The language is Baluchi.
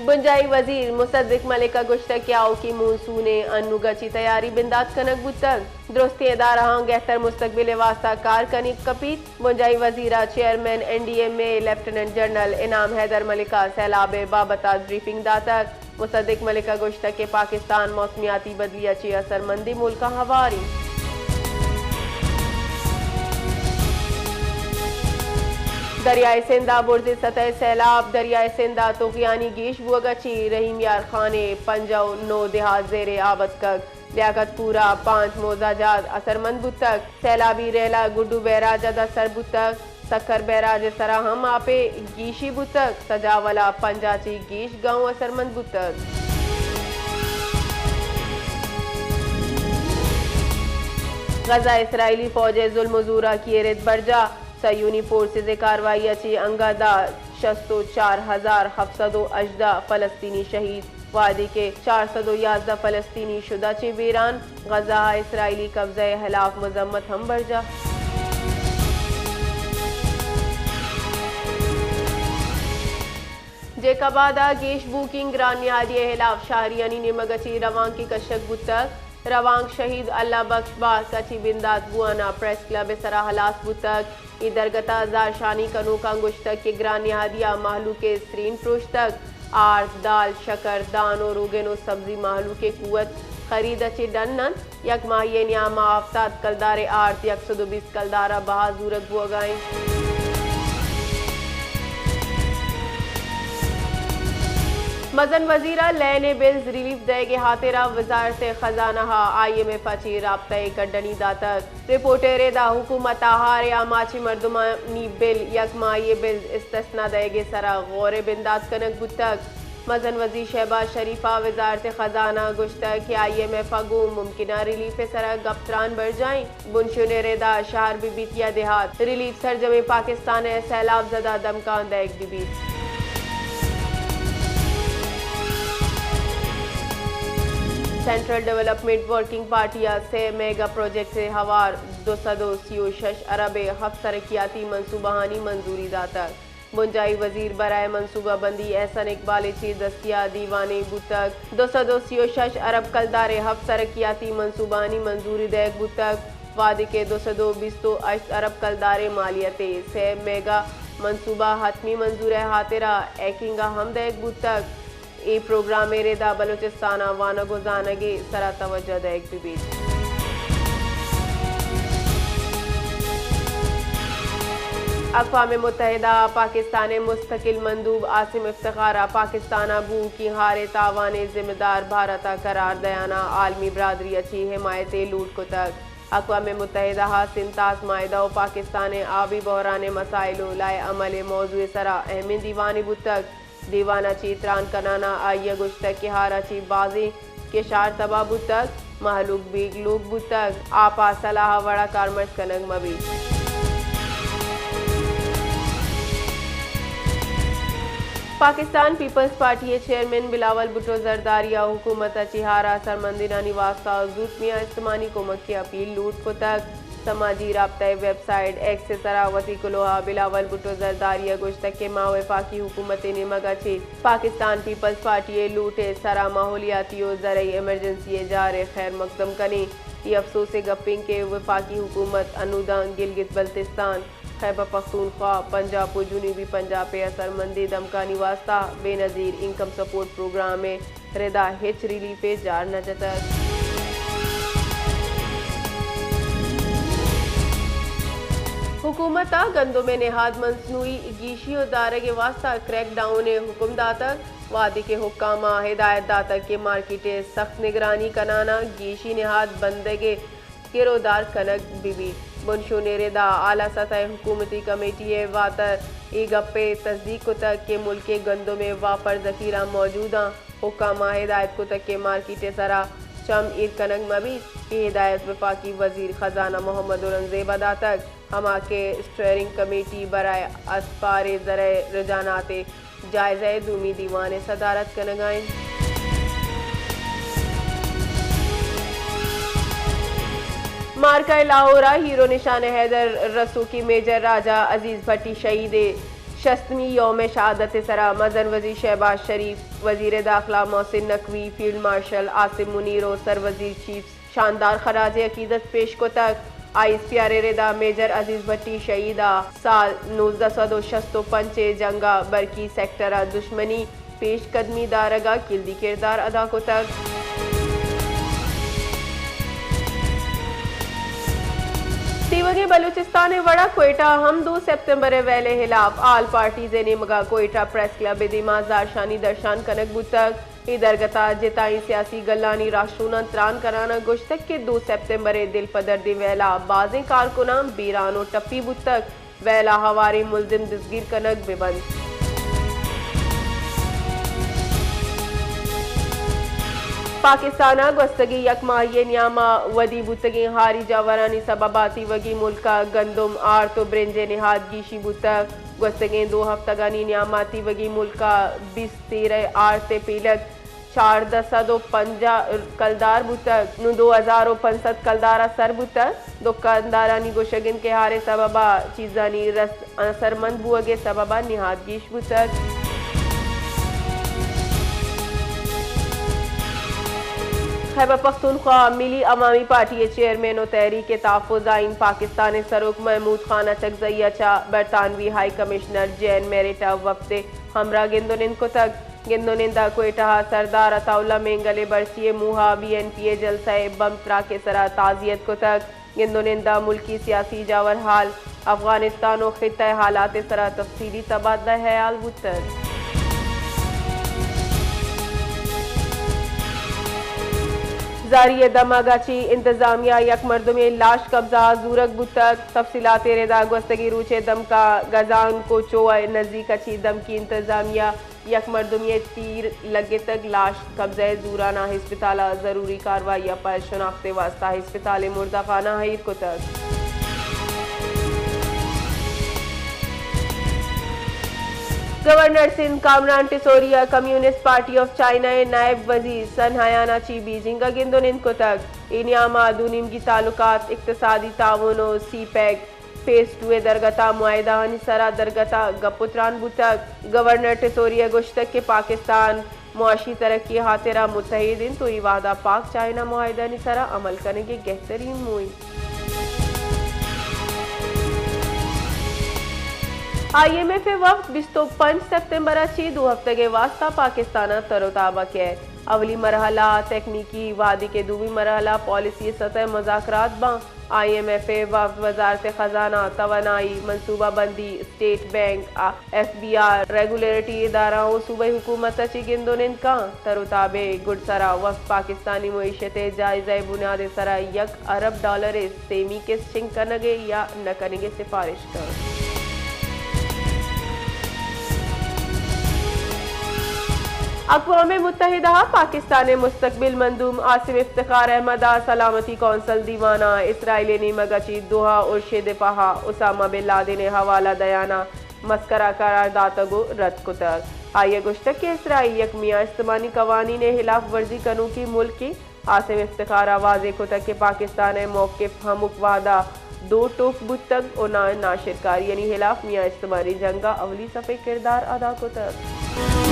بنجاہی وزیر مصدق ملک ء گوشتگ کہ آؤکیں مونسون ء انوگا چہ تیاری بندات کنگ بوتگ، درستیں ادارہاں گہتر مستقبل ء واستہ کار کنگ کپیت۔ بنجاہی وزیر ء chairman N D M A lieutenant general Inam Haider ملک ء سیلاب ء بابت ء بریفنگ داتگ۔ مصدق ملک ء گوشتگ کہ پاکستان موسمیاتی بدلی ء چہ اثرمندیں ملکاں ہوار انت۔ دریائے سندھ ء برز سطح سیلاب، دریائے سندھ ء طغیانی گیش بوگ ء چہ رحیم یار خان ء پنجاہ و نو دیہات زیر آب اتکگ۔ لیاقت پور ء پانچ موزہ جاہ اثرمند بوتگ۔ سیلابی ریلہ گڈو بیراج ء داں سر بوتگ۔ سکھر بیراج ء سرا ہم آپ ء گیشی بوتگ۔ سجاول ء پنجاہ چہ گیش گاؤں اثرمند بوتگ۔ غزہ ء اسرائیلی فوج ء ظلم و زوراکی ء رد برجاہ۔ صہیونی فورسز ء کاروائی ء چہ انگت داں شست و چار ہزار ہفت سد و ہژدہ فلسطینی شہید، وہدے کہ چار سد و یازدہ فلسطینی شدہ چہ بیران۔ غزہ ء اسرائیلی قبضہ ء ہلاف مذمت ہم برجاہ۔ جیکب آباد ء گیش بوھوکیں گران نہادی ء ہلاف شہریانی نیمگ ء چہ روانکے کشگ بوتگ۔ روانک شہید اللہ بخش بارک ء چہ بندات بوان ء پریس کلب ء سرا ہلاس بوتگ۔ اے درگت ء زہرشانی کنوکاں گوشتگ کہ گران نہادی ء مہلوک ء سرین پروشتگ، آرت، دال، شکر، دان و روگن و سبزی مہلوک ء قوت خرید ء چہ ڈن انت۔ یک ماہی ء نیام ء ہفتاد کلدار ء آرت یک سد و بیست کلدار ء بہا زورگ بوگ ء انت۔ مزن وزیر ء لین ء بلز ریلیف دئیگ ء ہاترا وزارت خزانہ ء آئی ایم ایف ء چہ رابطہ ء کڈنی داتگ۔ رپورٹ ء ردا حکومت ء ہار ء آماچیں مردمانی بل یک ماہی ء بلز استثنا دئیگ ء سرا غور ء بندات کنگ بوتگ۔ مزن وزیر شہباز شریف ء وزارت خزانہ ء گوشتگ کہ آئی ایم ایف ء گوں ممکنہ ریلیف ء سرا گپ تران برجاہ انت۔ بنشون ء ردا شہر بہ بیت یا دیہات، ریلیف سرجمیں پاکستان ء سیلاب زدہ دمگاں دئیگ بہ بیت۔ سینٹرل ڈویلپمنٹ ورکنگ پارٹی ء سئے میگا پروجیکٹس ء ہوار دو سد و سی و شش ارب ء ہفت ترقیاتی منصوبہانی منظوری داتگ۔ بنجاہی وزیر برائے منصوبہ بندی احسن اقبال ء چہ دستی ء دیوانے بوتگ۔ دو سد و سی و شش ارب کلدار ء ہفت ترقیاتی منصوبہانی منظوری دئیگ بوتگ، وہدے کہ دو سد و بیست و ہشت ارب کلدار ء مالیت ء سئے میگا منصوبہ حتمی منظوری ء ہاترا ہیکنگ ء ہم دئیگ بوتگ۔ اے پروگرام ء ردا بلوچستان ء وانگ و زانگ ء سرا توجہ دئیگ بہ بیت۔ اقوام متحدہ ء پاکستان ء مستقل مندوب عاصم افتخار ء پاکستان ء بوھوکیں ہار ء تاوان ء ذمہ دار بھارت ء قرار دیان ء عالمی برادری ء چہ حمایت ء لوٹ کتگ۔ اقوام متحدہ ء سنتاس معاہدہ و پاکستان ء آبی بحران ء مسائل و لائحہ عمل ء موضوع ء سرا اہمیں دیوانے بوتگ۔ دیوان ء چہ تران کنان ء آئی ء گوشتگ کہ ہار ء چہ بازیں کشار تباہ بوتگ، مہلوک بیگ لوگ بوتگ، آپ ء سلاہ ء وڑ ء کارمرز کنگ مہ بیت۔ پاکستان پیپلز پارٹی ء چیئرمین بلاول بھٹو زرداری ء حکومت ء چہ ہار ء سرمندینانی واستہ زوت میاں استمانی کمک ء اپیل لوٹ کتگ۔ سماجی رابطہ ء ویب سائٹ ایکس ء سرا وتی کلوہ ء بلاول بھٹو زرداری ء گوشتگ کہ ما وفاقی حکومت ء نیمگ ء چہ پاکستان پیپلز پارٹی ء لوٹ ء سرا ماحولیاتی و زرعی ایمرجنسی ء جار ء خیر مقدم کنیں۔ اے افسوس ء گپ انت کہ وفاقی حکومت انوداں گلگت بلتستان، خیبر پختونخوا، پنجاب و جنوبی پنجاب ء اثرمندیں دمگانی واستہ بے نظیر انکم سپورٹ پروگرام ء ردا ہچ ریلیفے جار نہ جتگ۔ حکومت ء گندم ء نہاد مصنوعی گیشی و دارگ ء واستہ کریک ڈاؤن ء حکم داتگ، وہدے کہ حکام ء ہدایت داتگ کہ مارکیٹ ء سخت نگرانی کنان ء گیشی نہاد بندگ ء گر و دار کنگ بہ بیت۔ بنشون ء ردا اعلی سطح ء حکومتی کمیٹی ء واتر اے گپ ء تصدیق کتگ کہ ملک ء گندم ء وافر ذخیرہ موجود انت۔ حکام ء ہدایت کتگ کہ مارکیٹ ء سرا چم ایر کنگ مہ بیت۔ اے ہدایت وفاقی وزیر خزانہ محمد اورنگزیب ء داتگ، ہما کہ اسٹیئرنگ کمیٹی برائے اسپار ء زرعی رجحانات ء جائزہ ء دومی دیوان ء صدارت کنگ ء انت۔ معرکہ لاہور ء ہیرو نشان حیدر رسوکی میجر راجہ عزیز بھٹی شہید ء شستمی یوم شہادت ءِ سرا مزن وزیر شہباز شریف، وزیر داخلہ محسن نقوی، فیلڈ مارشل عاصم منیر و سروزیر چیف شاندار خراج عقیدت پیش کتگ۔ آئی ایس پی آر ءِ ردا میجر عزیز بھٹی شہید ءَ سال نوزدہ سد و شست و پنچ ءِ جنگ ءَ برکی سیکٹر ءَ دشمنی پیش قدمی دارگ ءَ کلدی کردار ادا کتگ۔ تیوگیں بلوچستان ءِ وڑ ءَ کوئٹہ ءَ ہم دو سپتمبر ءِ ویل ءِ ہلاپ آل پارٹیز ءِ نیمگ ءَ کوئٹہ پریس کلب ءِ دیما زہرشانی درشان کنگ بوتگ۔ اے درگت ءَ جتائیں سیاسی گلانی راہشوناں تران کنان ءَ گوشتگ کہ دو سپتمبر ءِ دلپدردیں ویل ءَ بازیں کارکناں بیران و ٹپی بوتگ، ویل ءَ ہواریں ملزم دزگیر کنگ بہ بنت۔ پاکستان ءَ گوستگیں یک ماہی ءِ نیام ءَ ودی بوتگیں ہاری جاورانی سبب ءَ تیوگیں ملک ءَ گندم، آرت و برنج ءِ نہادگیشی بوتگ۔ گوستگیں دو ہفتگانی نیام ءَ تیوگیں ملک ءَ بیست تیر ءِ آرت ءِ پیلگ چاردہ سد و پنجاہ کلدار بوتگ، نوں دو ہزار و پنچ سد کلدار ءَ سر بوتگ۔ دکاندارانی گوشگ انت کہ ہار ءِ سبب ءَ چیزانی رس اثرمند بوگ ءِ سبب ءَ نہادگیش بوتگ۔ خیبر پختونخوا ملی عوامی پارٹی ءِ چیئرمین و تحریک تحفظ آئین پاکستان ءِ سروک محمود خان اچکزئی ءَ چہ برطانوی ہائی کمشنر جین میریٹ ءَ وفد ءِ ہمراہ گند و نند کتگ۔ گند و نند ءَ کوئٹہ ءَ سردار عطاء اللہ مینگل ءِ برسی ءِ موہ ءَ بی این پی ءِ جلسہ ءِ بمب تراک ءِ سرا تعزیت کتگ۔ گند و نند ءَ ملکی سیاسی جاور حال، افغانستان و خطہ ءِ حالات ءِ سرا تفصیلی تبادلہ حیال بوتگ۔ زاری ءِ دمگ ءَ چہ انتظامیہ ءِ یک مردمے لاش قبضہ ءَ زورگ بوتگ۔ تفصیلات ءِ ردا گوستگیں روچ ءِ دمک ءَ گزان کوچو ءِ نزیک ءَ چہ دمکی انتظامیہ یک مردمے ءَ تیر لگتگ، لاش قبضہ ءِ زوران ءَ ہسپتال ءَ ضروری کاروائی ءَ پد شناخت ءِ واستہ ہسپتال ءِ مردہ خانہ ءَ ایر کتگ۔ گورنر سندھ کامران ٹسوری ءَ کمیونسٹ پارٹی آف چائنا ءِ نائب وزیر سن ہیان ءَ چہ بیجنگ ءَ گند و نند کتگ۔ اے نیام ءَ دو نیمگی تعلقات، اقتصادی تعاون و سی پیک فیز ٹو ءِ درگت ءَ معاہدہانی سرا درگت ءَ گپ و تران بوتگ۔ گورنر ٹسوری ءَ گوشتگ کہ پاکستان معاشی ترقی ءِ ہاترا متحد انت و اے وہدا پاک چائنا معاہدہانی سرا عمل کنگ ءِ گہترین موہ انت۔ آئی ایم ایف ءِ وفد بیست و پنچ سپتمبر ءَ چہ دو ہفتگ ءِ واستہ پاکستان ءَ تر و تاب ءَ کئیت۔ اولی مرحلہ تکنیکی، وہدے کہ دومی مرحلہ پالیسی سطح ءِ مذاکرات باں۔ آئی ایم ایف ءِ وفد وزارت خزانہ، توانائی، منصوبہ بندی، state bank, F B R, regulatory ادارہ و صوبائی حکومت ءَ چہ گند و نند کاں۔ تر و تاب ءِ گڈسرا وفد پاکستانی معیشت ءِ جائزہ ءِ بنیاد ءِ سرا یک ارب ڈالر ءِ سیمی قسط شنگ کنگ ءِ یا نہ کنگ ءِ سفارش کنت۔ اقوام متحدہ ءَ پاکستان ءِ مستقبل مندوب عاصم افتخار احمد ءَ سلامتی کونسل دیوان ءَ اسرائیل ءِ نیمگ ءَ چہ دوحہ ارش ءِ دفاع ءَ اسامہ بن لادن ءِ حوالہ دیان ءَ مسخرہ قرار داتگ و رد کتگ۔ آئی ءَ گوشتگ کہ اسرائیل یک میان استمانی قوانین ءِ ہلاف ورزی کنوکیں ملکے۔ عاصم افتخار ءَ واضح کتگ کہ پاکستان ءِ موقف ہمک وہد ءَ دو ٹوک بوتگ و نا-، ناشرکاریانی ہلاف میان استمانی جنگ ءَ اولی صف ءِ کردار ادا کتگ۔